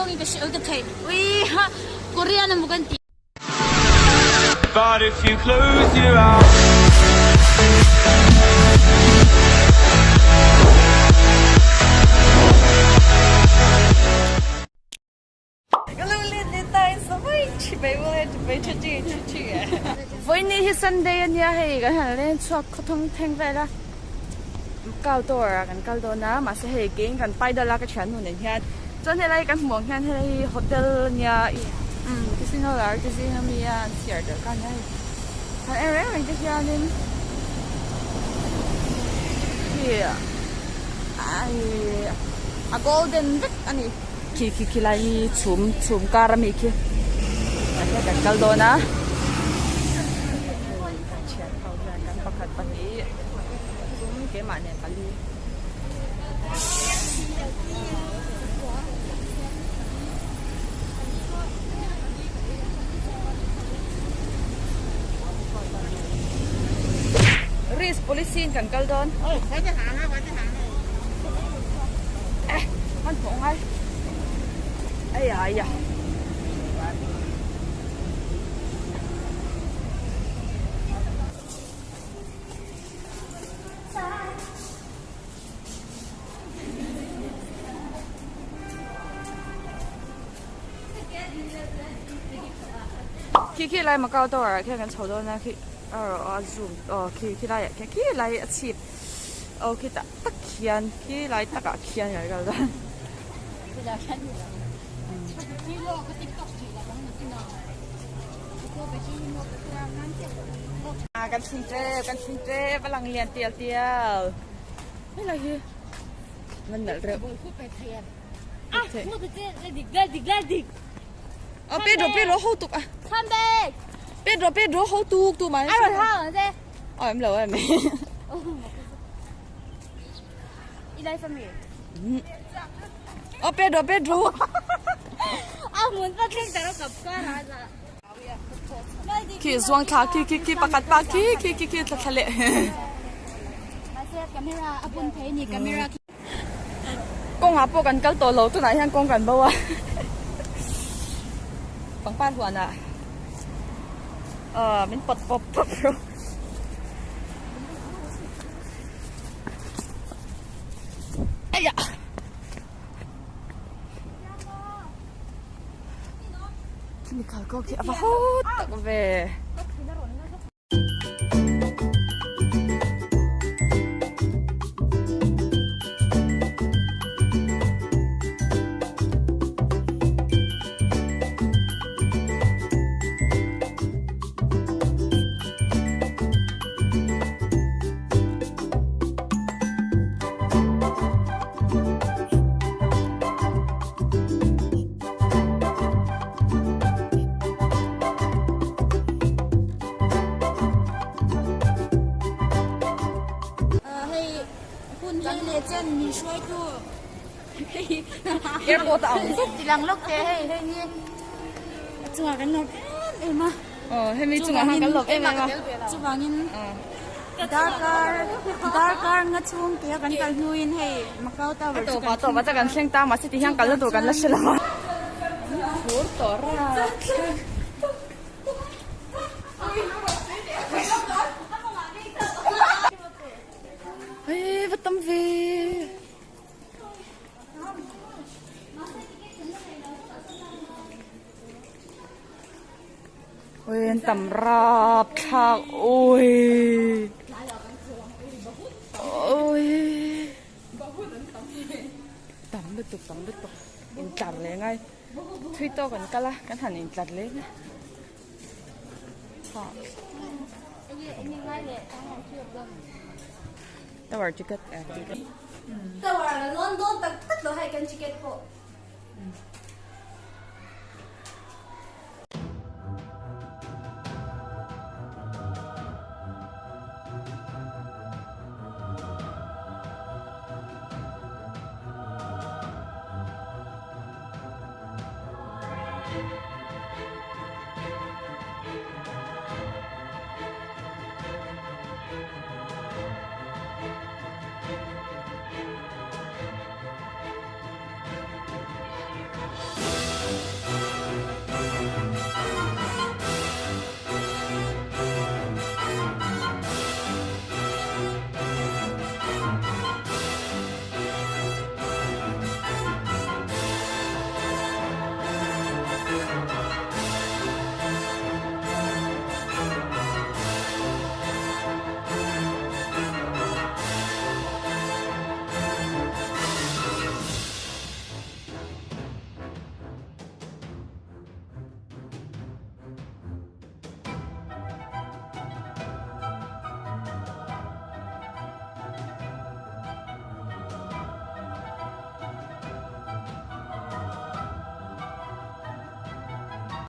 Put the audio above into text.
tawngin ka hrilh ka thei ui ha Korean emaw kan tih. But if you close your eyes. Vawiini hi Sunday a nia hei kan han leng chhuak khawthawng thleng vel a cow tower ah kan kal dawn a mahse hei keiin kan paidal a ka thiannu nen hian chuan helai kan hmuh ang hian helai hi hotel a nia umm casino lar te zing ami a an chhiar der kha a nia hei han en reng reng te hianin khi ai a golden vek a ni. Khi khi khi lai mi chhum chhum kar ami khi tah hian kan kal dawn a kan thian ho hian kan pakhat pahnih thum keimah nen pali. Risk policy in kan kal dawn. Hmanhmawh ngai ai ai a Khi khi lai Macau Tower ah khian kan chho dawn a khi a zoom aw khi khi laiah khian khi lai a chhip aw khitah tak khian khi lai takah khian kan kal dawn. Kan thleng tep kan thleng tep a lang lian tial tial helai hi van nalh reuh. Pedro Pedro ho tuk a Pedro Pedro ho tuk tu mai. Ờ em lỡ em. Ờ Pedro Pedro. Khi zuang thla khi khi khi pakhat pa khi khi khi khi thla thla leh. Kawngah pawh kan kal tawh lo tunah hian kawng kan bo a pangpar huanah ah min pawt pawp pawp rawh aiah khimi kalkawng khi a va hawt tak ve. Hei hun hei leh chen min hruaitu airport a ang ti lang lawk teh hei hei hi a chungah kan lawm em em a aw hemi chungah khan kan lawm em em a chuvangin darkar darkar nga chhung tia kan kal hnuin hei Macau Tower chu kan tawp a kan thleng ta mahse ti hian kalna tur kan la hre lo a fur tawh rak Hei va tam ve. Ui an tam rap thlak ui. Ui. Tam lutuk tam lutuk in tlar leh ngai. Thui tawk an kal a kan han in tlar leh ngai. Tower ticket Tower lawn dawn tak tak lo hei kan ticket pawh.